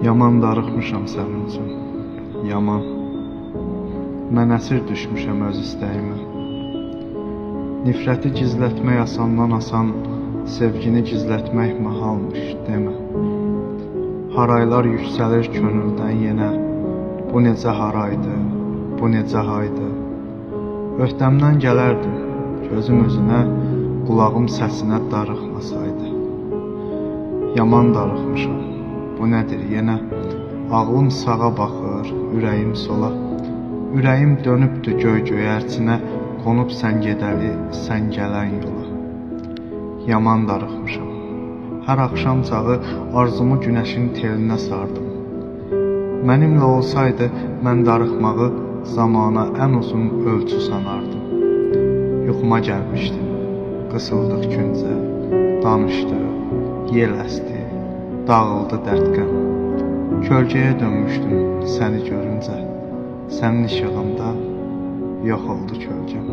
Yaman darıxmışam sənin üçün. Yaman. Mən əsir düşmüşəm öz istəyimə. Nifrəti gizlətmək asandan asan, sevgini gizlətmək mahalmış, demə. Haraylar yüksəlir könüldən yenə. Bu necə haraydı, bu necə haydı? Öhdəmdən gələrdim, gözüm özünə, qulağım səsinə darıxmasaydı. Yaman darıxmışam. Bu nədir yenə? Ağlım sağa baxır, ürəyim sola. Ürəyim dönübdü göy göyərçinə, qonub sən gedəli, sən gələn yola. Yaman darıxmışam. Hər axşam çağı arzumu günəşin telinə sardım. Mənimlə olsaydı, mən darıxmağı zamana ən uzun ölçü sanardım. Yuxuma gəlmişdin, qısıldıq küncə, danışdıq, yel əsdi, dağıldı dərd-qəm. Kölgəyə dönmüşdüm səni görüncə, sənin işığında yox oldu kölgəm.